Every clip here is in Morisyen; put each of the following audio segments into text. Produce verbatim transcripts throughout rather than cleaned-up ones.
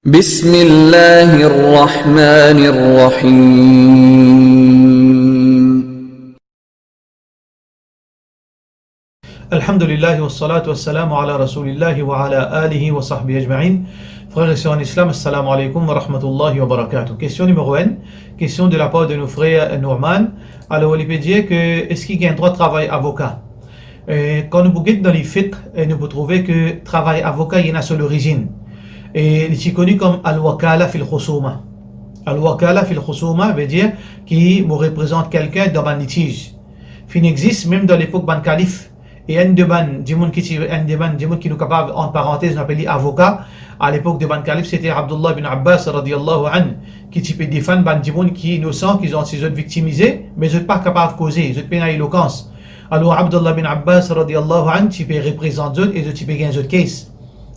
بسم الله الرحمن الرحيم. Alhamdulillah, wassalatu wassalamu ala Rasulillah wa ala alihi wa sahbihi ajma'in. Frères et sœurs en islam, assalamu alaikum wa rahmatullahi wa barakatuh. Question numéro un, question de la part de nos frères Norman. Alor, li pe dir ke eski gagn drwa travay avoka? E, kan nou pou get dan li fiqh, e, nou pou trouve ke travay avoka, li ena so lorizinn. E li ti koni kom al-wakala fil khusuma. Al-wakala fil khusuma ve dir ki mo reprezant kelkenn dan bann litiz. Finn existe mem dan lepok bann kalif. E enn de bann dimoun ki ti, enn de bann dimoun ki nou kapav, ant parantez, nou apel li avoka, a lepok de bann kalif, sete Abdullah bin Abbas, radiyallahu anhu, ki ti pe defann bann dimoun ki inosan, ki zot, si zot viktimize, me zot pa kapav koze, zot pena elokans. Alor, Abdullah bin Abbas, radiyallahu anhu, ti pe reprezant zot e zot ti pe gagn zot case.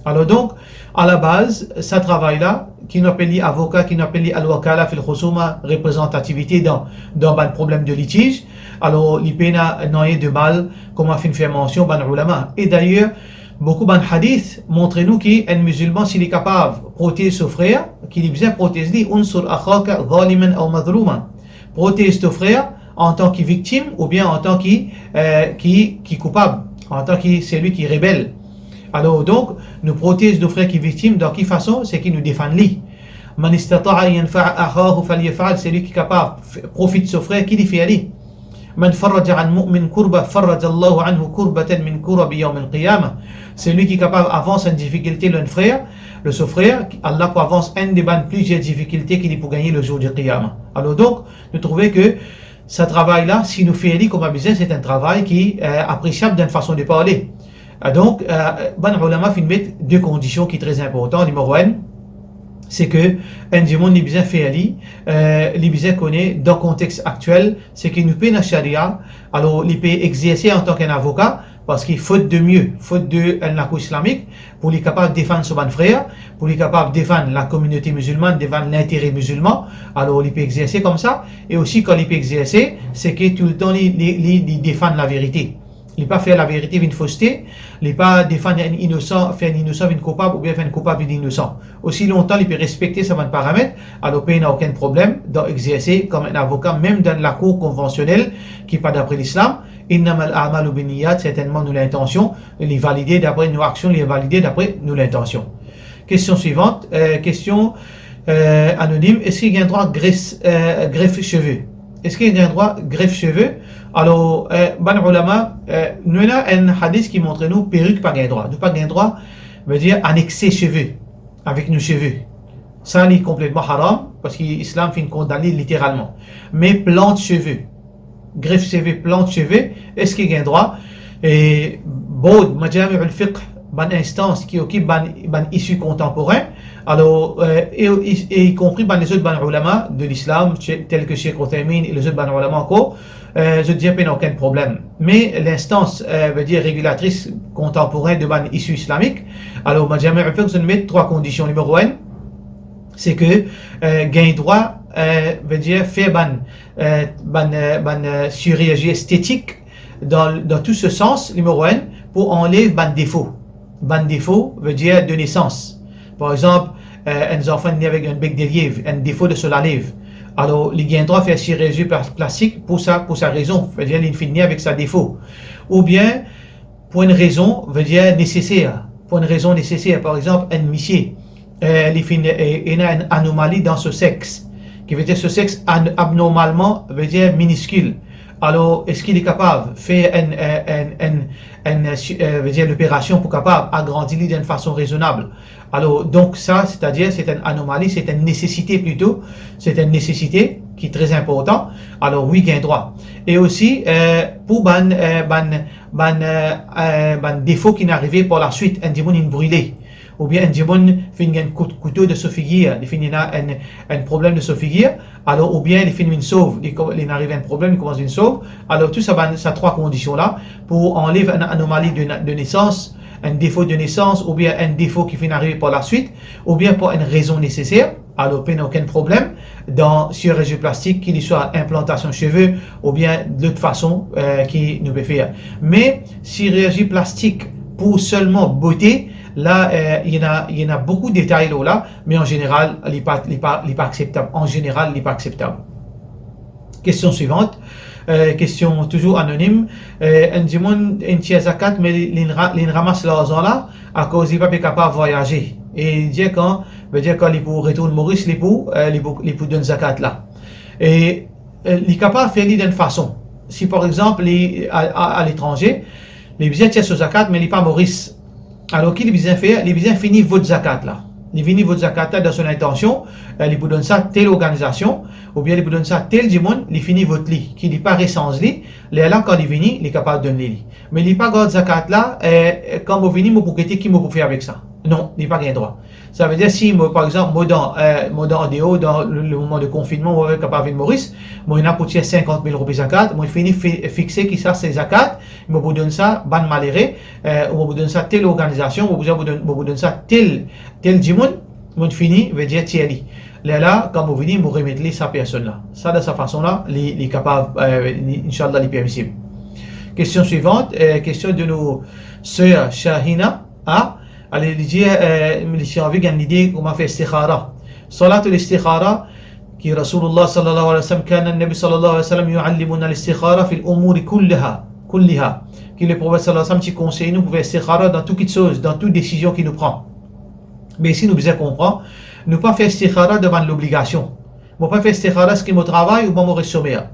Alor donk, a la baz, sa travay la, ki nou apel li avoka, ki nou apel li al-wakala fil khusuma, reprezantativite dan, dan bann problem de litiz, alor, li pena nanye de mal, kouma finn fer mansion bann oulama. E dayer, boukou bann hadith montre nou ki enn mizilman, si li kapav protez so frer, ki li bizin protez li, unsur akhaka zaliman aw mazluman. Protez to frer antan ki viktim oubien antan ki, eh, ki, ki koupab, antan ki selwi ki rebel. Alor donk, nou protez nou frer ki viktim dan ki fason? Se ki nou defann li. Man istata'a an yanfa'a akhahu falyaf'al, selwi ki kapav f-, profit so frer, ki li fer li. Man farraja an mu'min kurba, farraja Allahu anhu kurbatan min kurabi yawmil qiyamah. Selwi ki kapav avans enn difikilte lor enn frer, lor so frer, Allah pou avans enn de bann plizier difikilte ki li pou gagne le jour du qiyamah. Alor donk, nou trouve ke sa travay la, si nou fer li kouma bizin, se enn travay ki, eh, apresiab dan enn fason de parle. Ah, donk, eh, bann oulama finn met de kondision ki tre inportan. Nimero enn, se ke enn dimoun li bizin fer li, eh, li bizin kone dan kontex aktiel, se ki nou pena sharia, alor li pe exerse antan ki enn avoka, parski faute de mieux, faute de enn lakour islamik, pou li kapav defann so bann frer, pou li kapav defann lakominote mizilmann, defann lintere mizilman, alor li pe exerse koumsa, e osi kan li pe exerse, se ki toultan li, li, li, li defann laverite. Li pa fer laverite vinn foste, li pa defann enn inosan, fer enn inosan vinn koupab, oubien fer enn koupab vinn inosan. Osi lontan li pe respekte sa bann paramet, alor pena okenn problem dan exerse kom enn avoka, mem dan lakour konvansionel ki pa dapre Lislam. Innamal a'malu binniyat, sertennman nou lintansion, li valide dapre nou aksion, li valide dapre nou lintansion. Kestion swivant, eh, kestion, eh, anonim, eski gagn drwa gref, eh, gref seve? Eski gagn drwa gref seve? Alor, eh, bann oulama, eh, nou ena enn hadith ki montre nou perik pa gagn drwa. Nou pa gagn drwa, vedir anekse seve avek nou seve. Sa li konpletman haram, parski Islam finn kondann li literalman. Me plant seve, gref seve, plant seve, eski gagn drwa? E board, Majami'ul Fiqh, bann instans ki okip bann, bann isi kontanporin, alor, eh, e, e, e ikonpri bann lezot bann oulama de Lislam, che-, tel ke Sheikh Uthaymin e lezot bann oulama ankor, eh, zot dir pena okenn problem. Me linstans, eh, vedir regilatris kontanporin de bann isi islamik, alor, Majami'ul Fiqh, zot met trwa kondision. Nimero enn, se ke, eh, gagn drwa, eh, vedir fer bann, eh, bann, eh, bann, eh, sirurzi estetik dan, dan tou se sans, nimero enn, pou anlev bann defo. Bann defo vedir de nesans. Par exanp, eh, enn zanfan ne avek enn bek de liev, enn defo de so lalev. Alor, li gagn drwa fer sirurzi pla-, plastik pou sa, pou sa rezon, vedir li finn ne avek sa defo. Oubien, pou enn rezon, vedir neseser, pou enn rezon neseser, par exanp, enn misie, eh, li finn, eh, ena enn anomali dan so sex, ki vedir so sex an-, abnormalman, vedir miniskil. Alor, eski li kapav fer enn, eh, enn, enn, enn, eh, si-, eh, vedir loperasion pou kapav agrandi li dan enn fason rezonab? Alor, donk sa, setadir, se enn anomali, se enn nesesite plito, se enn nesesite ki tre inportan. Alor, wi, gagn drwa. E osi, eh, pou bann, eh, bann, bann, eh, eh, bann defo ki'nn arive par laswit, enn dimoun inn brile, oubien enn dimoun finn gagn kout-, kouto de so figir, li finn ena enn, enn problem de so figir, alor, oubien li finn vinn sov, li ko-, li'nn ariv enn problem, li koumans vinn sov, alor, tou sa bann, sa trwa kondision la, pou anlev enn anomali de na-, de nesans, enn defo de nesans, oubien enn defo ki finn arive par laswit, oubien pou enn rezon neseser, alor pena okenn problem dan sirurzi plastik, ki li swa inplantasion seve, oubien lot fason, eh, ki nou pe fer. Me sirurzi plastik pou selman bote, La, eh, ena, ena boukou detay lor la, me an zeneral, li pa, li pa, li pa akseptab. An zeneral, li pa akseptab. Kestion swivant, eh, kestion touzour anonim. Eh, enn dimoun inn tir zakat, me li, li ra-, li ramas larzan la, akoz li pa pe kapav vwayaze. E li dir kan, vedir kan li pou retourn Moris, li pou, eh, li pou, li pou donn zakat la. E, eh, li kapav fer li dan enn fason. Si par exanp, li a, a, aletranze, li bizin tir so zakat, me li pa Moris. Alor ki li bizin fer? Li bizin fini vot zakat la. Li fini vot zakat la dan so lintansion, eh, li pou donn sa tel organizasion, oubien li pou donn sa tel dimoun, li fini vot li, ki li pa resanz li, lerla kan li vini, li kapav donn li li. Me li pa gard zakat la, eh, kan mo vini, mo pou gete ki mo pou fer avek sa. Non, li pa gagn drwa. Savedir si mo, par exanp, mo dan, eh, mo dan andeor, dan le, le moman de konfinnman, mo pa kapav vinn Moris, mo ena pou tir sinkant mil roupi zakat, mo fini fi-, fixe ki sa se zakat, mo pou donn sa bann malere, eh, ou mo pou donn sa tel organizasion, mo pou, mo pou donn, mo pou donn sa tel, tel dimoun, mo fini, vedir tir li. Lerla, kan mo vini, mo remet li sa personn la. Sa, dan sa fason la, li, li kapav, eh, li, inshallah, li permisib. Kestion swivant, eh, kestion de nou ser Shahina, ah, ale, li dir, eh, li ti anvi gagn lide kouma fer istikhara. Salatul istikhara, ki Rasoulullah sallallahu alayhi wa sallam, kana Nabi sallallahu alayhi wa sallam yuallimuna al-istikhara fil umuri kulliha, kulliha. Ki Leprofet sallallahu alayhi wa sallam ti konsey nou pou fer istikhara dan tou kitsoz, dan tou desizion ki nou pran. Me isi nou bizin konpran, nou pa fer istikhara devan lobligasion. Mo pa fer istikhara eski mo travay oubien mo res somer.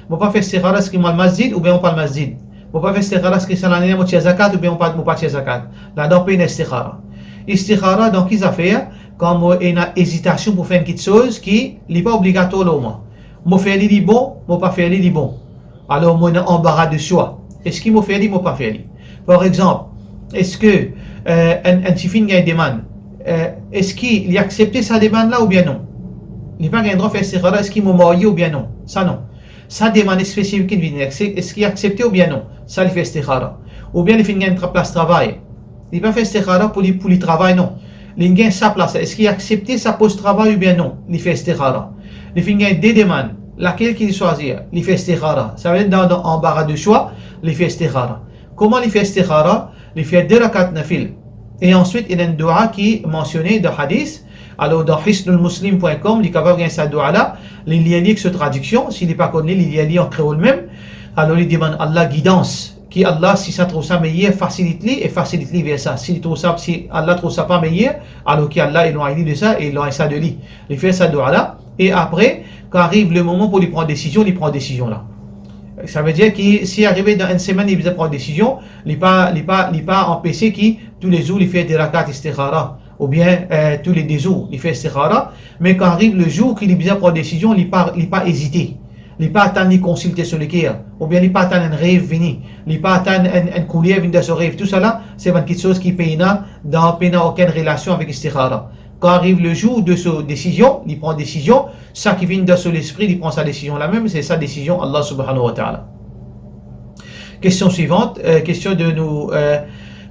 Mo pa fer istikhara eski mo al masjid oubien mo pa al masjid. Mo pa fer istikhara eski sa lane mo tir zakat oubien mo pa, mo pa tir zakat. Ladan pena istikhara. Istikhara dan ki zafer? Kan mo ena ezitasion pou fer enn kitsoz ki li pa obligatwar lor mwa. Mo fer li, li bon, mo pa fer li, li bon. Alor, mo ena anbara de swa. Eski mo fer li, mo pa fer li? Par exanp, eski, eh, enn, enn tifi inn gagn demann, eh, eski li aksepte sa demann la oubien non? Li pa gagn drwa fer istikhara, eski mo marye oubien non? Sa non. Sa demann spesifik ki vini, eski, eski li aksepte oubien non? Sa li fer istikhara. Oubien li finn gagn enn plas travay. Li pa fer istikhara pou li, pou li travay, non. Li gagn sa plas la. Eski li aksepte sa pos travay oubien non? Li fer istikhara. Li finn gagn de demann. Lakel ki li swazir? Li fer istikhara. Savedir dan, dan anbara de swa, li fer istikhara. Kouma li fer istikhara? Li fer de rakat nafil. E answit, ena enn doua ki mansione dan hadis. Alor, dan hisnul muslim point com, li kapav gagn sa doua la. Li lir li ek so tradiksion. Si li pa konn li, li lir li an kreol mem. Alor, li demann Allah gidans. Ki Allah, si sa trouv sa meyer, fasilit li e fasilit li ver sa. Si li trouv sa, si Allah trouv sa pa meyer, alor ki Allah elwagn li de sa e elwagn sa de li. Li fer sa doua la, e apre, kan ariv le moman pou li pran desizion, li pran desizion la. Savedir ki si arive dan enn semenn, li bizin pran desizion, li pa, li pa, li pa anpese ki toulezour li fer de rakat istikhara, oubien, eh, toule de zour li fer istikhara, me kan ariv le zour ki li bizin pran desizion, li pa, li pa ezite. Li pa atann li konsilte so leker, oubien li pa atann enn rev vini, li pa atann enn, enn kouler vinn dan so rev. Tousala, se bann kiksoz ki pena dan, pena okenn relasion avek istikhara. Kan ariv le zour de so desizion, li pran desizion, sa ki vinn dan so lespri, li pran sa desizion la mem, se sa desizion Allah Subhanahu wa Ta'ala. Kestion swivant, eh, kestion de nou, eh,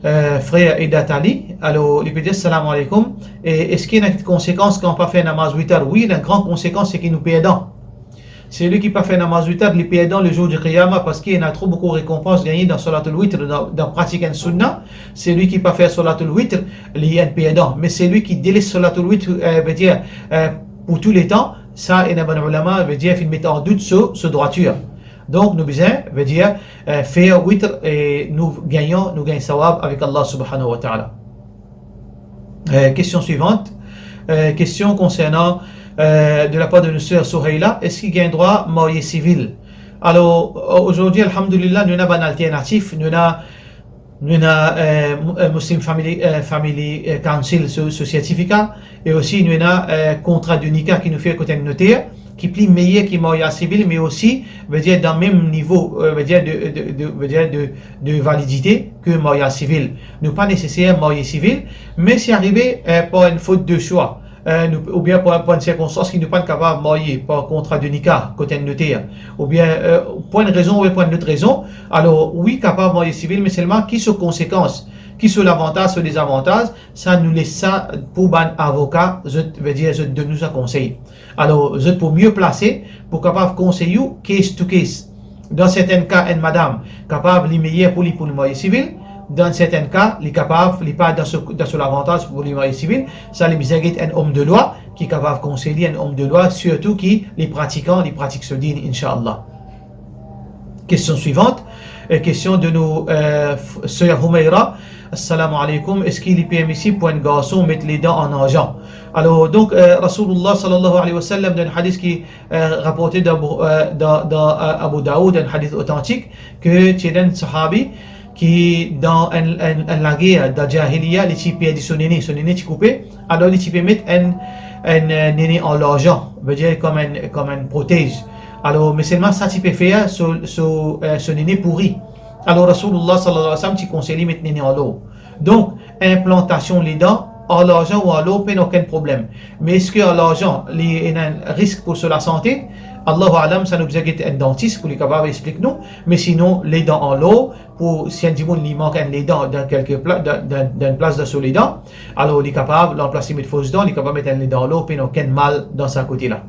eh, frer Edat Ali. Alor, li pe dir, "Salam alaikum. E eski ena konsekans kan pa fer namaz witar?" Wi, ena gran konsekans, se ki nou perdan. Selwi ki pa fer namaz witar, li perdan le zour di Qiyama, parski ena tro boukou rekonpans gagne dan Salatul Witr, dan, dan pratik enn sunna. Selwi ki pa fer Salatul Witr, li enn perdan. Me selwi ki deles Salatul Witr, eh, vedir, eh, pou tou letan, sa ena bann ulama, vedir, finn met an dout so, so drwatir. Donk, nou bizin, vedir, eh, fer witr e nou gagnan, nou gagn sawab avek Allah Subhanahu wa Ta'ala. Eh, kestion swivant. Eh, kestion konsernan, eh, de la par de nou ser Souheila, eski gagn drwa marye sivil? Alor, eh, azordi, alhamdulillah, nou ena bann alternatif, nou ena, nou ena, eh, Mu-, eh, Muslim Family, eh, Family, eh, Council, so, so sertifika, e osi nou ena, eh, kontra de nika ki nou fer kot enn noter, ki pli meyer ki maryaz sivil, me osi, vedir, dan mem nivo, eh, vedir, de, de, de, vedir, de, de validite ke maryaz sivil. Nou pa neseser marye sivil, me si arive, eh, par enn fot de swa, eh, nou, oubien par, par enn sirkonstans ki nou pa kapav marye par kontra de nika kot enn noter, oubien, eh, pou enn rezon oubien pou enn lot rezon, alor, wi, kapav marye sivil, me selman ki so konsekans, ki so lavantaz, so dezavantaz, sa nou les sa pou bann avoka, zot, vedir, zot donn nou sa konsey. Alor, zot pou mie plase pou kapav konsey ou case to case. Dan sertenn ka, enn madam kapav li meyer pou li pou li marye sivil, Dan sertin ka, li kapav, li pa dan so, dan so lavantaz pou li marye sivil, sa li bizin get enn om de lwa ki kapav konsey li, enn om de lwa, sirtou ki li pratikan, li pratik so din, inshallah. Kestion swivant, eh, kestion de nou, eh, f-, ser Humaira. Assalamu alaikum, eski li permisib pou enn garson met ledan an larzan? Alor, donk, eh, Rasoulullah sallallahu alayhi wa sallam, dan enn hadis ki, eh, raporte dan Abu, eh, dan, dan, eh, Abu Daoud, enn hadis otantik, ke ti ena enn sahabi ki dan enn, enn, enn lager, dan jahiliya, li ti perdi so nene, so nene ti koupe, alor li ti pe met enn, enn, eh, nene an larzan, vedir kom enn, kom enn protez. Alor, me selman sa ti pe fer so, so, eh, so nene pouri. Alor, Rasoulullah sallallahu alayhi wa sallam ti konsey li met nene an lor. Donk, inplantasion ledan, an larzan ou an lor, pena okenn problem. Me eski an larzan, li ena enn risk pou so lasante? Allahu alam, sa nou bizin get enn dantis pou li kapav explik nou. Me sinon, ledan an lor, pou si enn dimoun li mank enn ledan dan kelke pla-, dan, dan, dan enn plas dan so ledan, alor li kapav, lanplas li met fos dan, li kapav met enn ledan an lor, pena okenn mal dan sa kote la.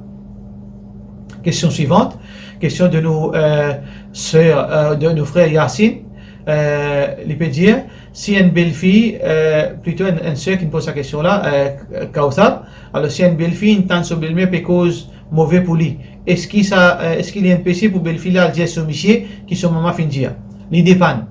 Kestion swivant, kestion de nou, eh, ser, eh, de nou frer Yasin, eh, li pe dir, si enn belfi, eh, plito enn, enn ser ki poz sa kestion la, eh, Kauthar, alor si enn belfi inn tann so belmer pe koz move pou li, eski sa, eh, eski li enn pese pou belfi la al dir so misie ki so mama finn dir? Li depann.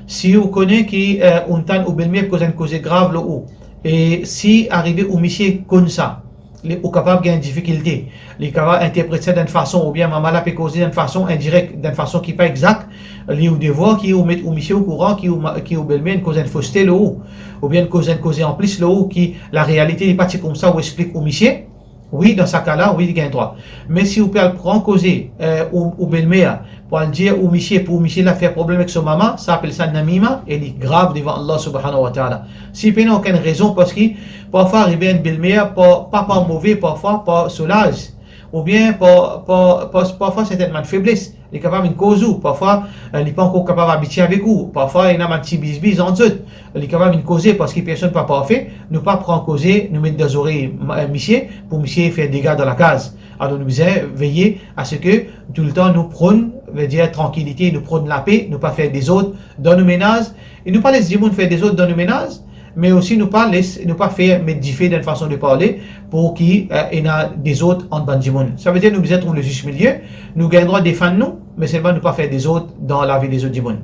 Si ou kone ki, eh, ou tann ou belmer pe koz enn koze grav lor ou, e si arive ou misie konn sa, li, ou kapav gagn difikilte. Li kapav interpret sa dan enn fason, oubien mama la pe koze dan enn fason indirek, dan enn fason ki pa exak, li ou devwar ki ou met ou misie okouran ki ou ma-, ki ou belmer inn koz enn foste lor ou, oubien inn koz enn koze anplis lor ou ki larealite li pa ti koumsa, ou explik ou misie. Wi, dan sa ka la, wi, li gagn drwa. Me si ou pe al pran koze, eh, ou, ou belmer, pou al dir ou misie, pou ou misie la fer problem ek so mama, sa apel sa namima, e li grav devan Allah subhanahu wa ta'ala. Si pena okenn rezon, parski parfwa arive enn belmer, pa, pa par move, parfwa par so laz, oubien par, par, par, parfwa sertin bann febles, li kapav vinn koz ou, parfwa, eh, li pa ankor kapav abitie avek ou, parfwa ena bann ti bizbiz ant zot, li kapav vinn koze, parski personn pa parfe, nou pa pran koze, nou met dan zorey ma-, eh, misie, pou misie fer dega dan lakaz. Alor nou bizin veye a se ke toultan nou pran, vedir trankilite, nou pran lape, nou pa fer dezord dan nou menaz, e nou pa les dimoun fer dezord dan nou menaz, me osi nou pa les, nou pa fer met dife dan fason de parle pou ki, eh, ena dezord ant bann dimoun. Savedir nou bizin trouv le zis milie, nou gagn drwa defann nou, me selman nou pa fer dezord dan lavi lezot dimoun.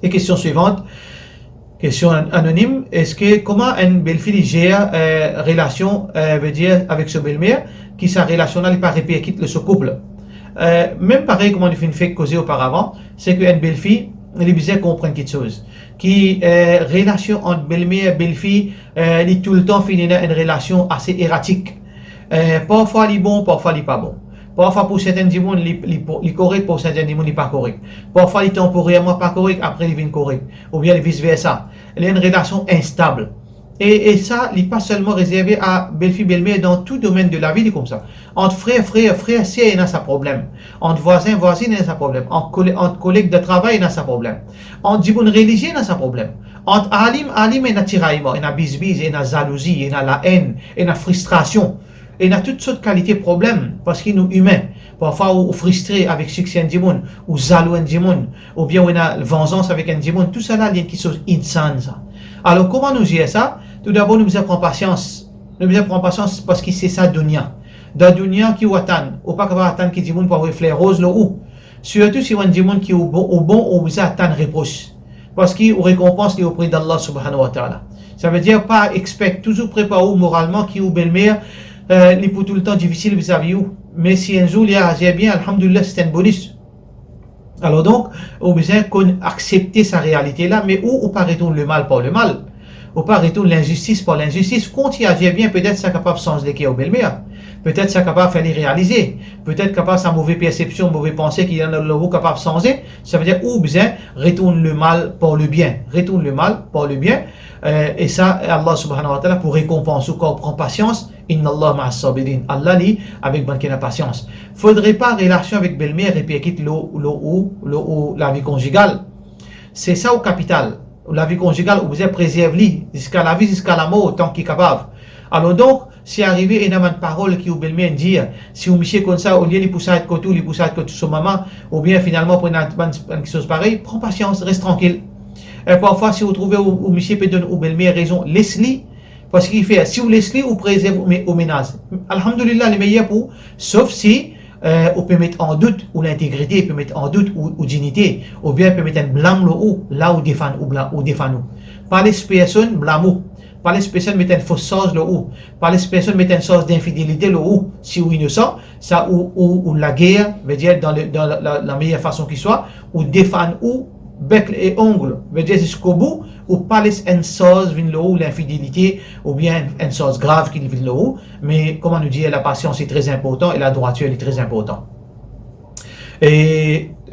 E kestion swivant, kestion an-, anonim, eski kouma enn belfi li zer, eh, relasion, eh, vedir avek so belmer, ki sa relasion la li pa reperkit lor so koup? Eh, mem parey kouma nou finn fek koze oparavan, se ki enn belfi, li bizin konprann kiksoz. Ki, eh, relasion ant belmer, belfi, eh, li toultan finn ena enn relasion ase eratik. Eh, parfwa li bon, parfwa li pa bon. Parfwa pou sertin dimoun, li, li po-, li korek, pou sertin dimoun, li pa korek. Parfwa li tanporerman pa korek, apre li vinn korek. Oubien li vis versa. Li enn relasion instab. E, e sa, li pa selman rezerve a belfi, belmer, dan tou domenn de lavi, li koumsa. Ant frer, frer, frer, ser, ena sa problem. Ant vwazin, vwazin, ena sa problem. Ant kole-, ant koleg de travay, ena sa problem. Ant dimoun relizie, ena sa problem. Ant alim, alim, ena tirayman, ena bizbiz, ena zalouzi, ena laenn, ena fristrasion, ena tout sort kalite problem, parski nou imin. Parfwa ou, ou fristre avek sikse enn dimoun, ou zalou enn dimoun, oubien ou ena vanzans avek enn dimoun, tousala li enn kiksoz insan sa. Alor, kouma nou zer sa? Toudabor, nou bizin pran pasians. Nou bizin pran pasians parski se sa dounia. Dan dounia ki ou atann, ou pa kapav atann ki dimoun pou avoy fler roz lor ou. Sirtou si ou enn dimoun ki ou bon, ou bon, ou bizin atann repros. Parski ou rekonpans li opre d'Allah subhanahu wa ta'ala. Savedir pa expect, touzour prepar ou moralman ki ou belmer, eh, li pou toultan difisil vizavi ou. Me si enn zour li azir bien, alhamdulillah, se enn bonis. Alor donk, ou bizin konn aksepte sa realite la, me ou, ou pa retourn lemal par lemal. Ou pa retourn linzistis par linzistis. Kan ou ti azir bien, petet sa kapav sanz leker ou belmer. Petet sa kapav fer li realize. Petet kapav sa move persepsion, move panse ki ena lor ou kapav sanze. Savedir ou bizin retourn lemal par lebien. Retourn lemal par lebien. Eh, e sa, Allah subhanahu wa ta'ala pou rekonpans ou kan ou pran pasians. Inna Allah ma'as sabirin. Allah li avek bann ki ena pasians. Fodre pa relasion avek belmer reperkit lor, lor ou, lor ou lavi konjigal. Se sa ou kapital. Ou lavi konjigal, ou bizin prezerv li ziska lavi, ziska lamor, tan ki kapav. Alor donk, si arive ena bann parol ki ou belmer dir, si ou misie konn sa, olie li pou sait kot ou, li pou sait kot so mama, oubien finalman pou ena bann, bann kiksoz parey, pran pasians, res trankil. E parfwa, si ou trouve ou, ou misie pe donn ou belmer rezon, les li, parski fer, si ou les li, ou prezerv ou me-, ou menaz. Alhamdulillah, lemeyer pou, sof si, eh, ou pe met an dout ou lintegrite, pe met an dout ou, ou dinite, oubien pe met enn blam lor ou, la ou defann ou bla-, ou defann ou. Pa les personn blam ou, pa les personn met enn fos sarz lor ou, pa les personn met enn sarz dinfidelite lor ou. Si ou inosan, sa ou, ou, ou lager, vedir dan le, dan la, la, la meyer fason ki swa, ou defann ou bek e ongl, vedir ziskobou, ou pa les enn sarz vinn lor ou, linfidelite, oubien enn sarz grav ki vinn lor ou. Me kouma nou dir, lapasians li tre inportan e ladrwatir li tre inportan. E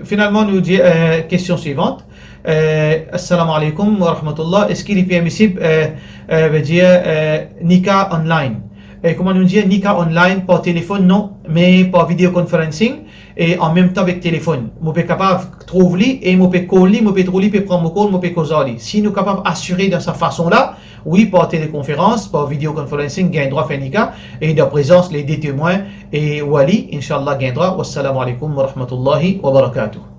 finalman, nou dir, eh, kestion swivant. Eh, assalamu alaikum wa rahmatullah. Eski li permisib, eh, eh, vedir, eh, nika online? E kouma nou dir, nika online par telefonn, non, me par video conferencing, e an mem tan avek telefonn. Mo pe kapav trouv li, e mo pe call li, mo pe trouv li, pe pran mo call, mo pe koz ar li. Si nou kapav asire dan sa fason la, wi, par telekonferans, par video conferencing, gagn drwa fer nika, e dan prezans le de temwin, e wali, inshallah, gagn drwa. Wassalamu alaikum wa rahmatullahi wa barakatuh.